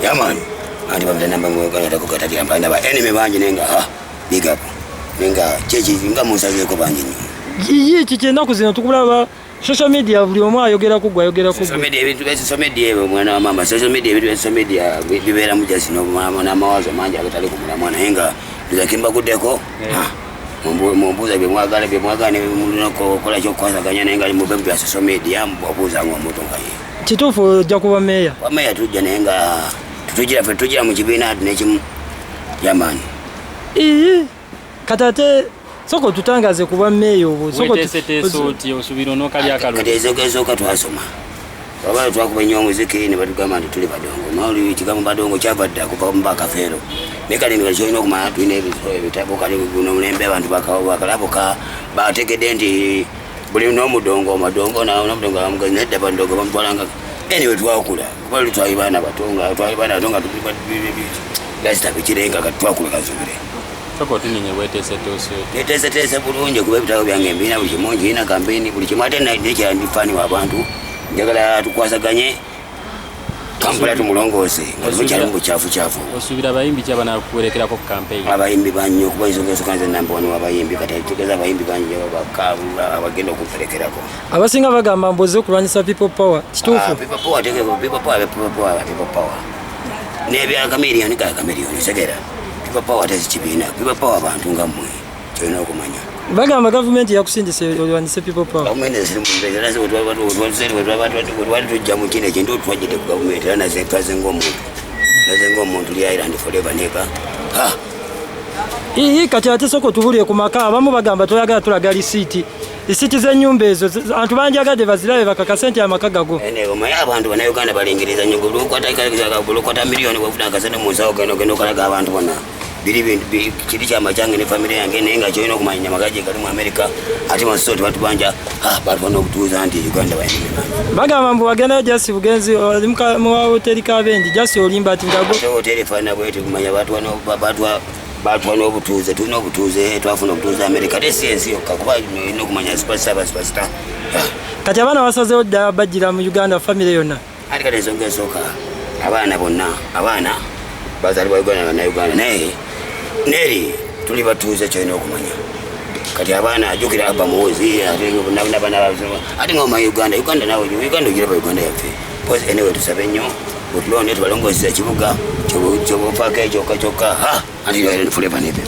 Yeah man, anti babita namba mwegatagokatagiramba mpalina ba enemy bangi, naye nga big up, naye nga kyeki nga munsazeeko bangi nnyo. Iyi kiki ennaku zino tukulaba social media, buli omu ayogera ku gwe, ayogera ku Social gwe. media, ebintu bya social media ebyo, mwana wa mama, social media, ebintu bya social media bibeeramu just n'amawazo mangi agatali ku mulamwa, naye nga nze kimbaguddeko. Mumbuuza byemwagala, byemwagala nemukola kyokukwasaganya, naye nga mube mu bya social media, obuuzanga omuntu nga ye. Kituufu ojja kuba meeya? Wameya tujja, naye nga tutugira ffe tugira mu kibiina nekimu yamaani. Iyi kati ate sooka otutangaze ku bwa meeya obwo. Sooka Weteeseteese oti osuubira onookalya Kati akalulu? Esooka esooka twasoma oba twakuba ennyo omuziki ne batugamba nti tuli badongo. Noli ekigambo badongo kyava dda kuva mu bakafeero, naye kati nga kyolina okumanya tulina ebitabo. Kati guno omulembe abantu bakalabuka, bategedde nti buli n'omudongo omadongo n'omudongo amugezi nedda badongo bamutwalanga. Anyway, twakula kuba luli twali baana bato, nga twali baana bato nga gasita bikirenga. Kati twakula, kazubire. Sooka otunyonye, weteeseteese oti? Neteeseteese bulungi kuba ebitabo byange mbiina, buli kimu nkiina, kampeyini, buli kimu. Ate nekira ndi fan w'abantu, njagala tukwasaganye Kampala tumulongoose nga tukyali mu bukyafu. Osuubira abayimbi ki abanaakuwerekerako ku campaign? Abayimbi banyo, kuba ensonga esooka nze number one w'abayimbi. Kati tegeeza abayimbi bangi abagenda okumperekerako. Abasinga bagamba mbu ozze okulwanyisa People Power, kituufu? Ah, People Power, People Power, People Power, People Power n'ebya Chameleone, ga Chameleone segera. People Power tezi kibiina, People Power abantu nga mmwe, kyolina okumanya. Bagamba gavumenti yakusindise olwanyise People Power. Gavumenti ziri, tujja mu kino ekintu twajjidde ku gavumenti, era naze twaze ng'omuntu, naze ng'omuntu li island forever never. Ii kati ate sooka otubulire ku maka. Abamu bagamba toyagala tulaga lisiiti, lisiiti z'ennyumba ezo abantu bandyagadde bazirabe bakakase nti amaka gago. Omanyi abantu Bannayuganda balingiriza nnyo. Lukwata miliyoni, wefuna akasente mu nsawo, genda ogenda okalaga abantu bonna biri bintu kiri kyama kyange ne famire yange, naye nga kyolina okumanya amaka gye gali mu Amerika, ate maso tebatubanja batubana obutuuza nti Uganda bayinime bangi. Bagamba mbu wagendayo just bugenzi, oli mu hoteri Kabendi, just olimba ati ngago. Ate hoteri efaanana bweti, kumanya batwa n'obutuuze, tulina obutuuze, twafuna obutuuze Amerika, ate si ensi yokka, kuba olina okumanya superstar, ba superstar. Kati abaana basazeewo ddala bajjira mu Uganda, famire yonna? Ate kati ensonga esooka, abaana bonna, abaana bazaalibwa Uganda, Bannayuganda, naye neri tuli batuuze, kyolina okumanya. Kati abaana ajjukira Abba Muwozi, ate ate nga omanyi Uganda, Uganda nawe Uganda ogiraba, Uganda yaffe. Because anyway, tusabe nnyo bwetulonde tubalongoosiza ekibuga kyobafaako ekyokka kyokka, anti forever never.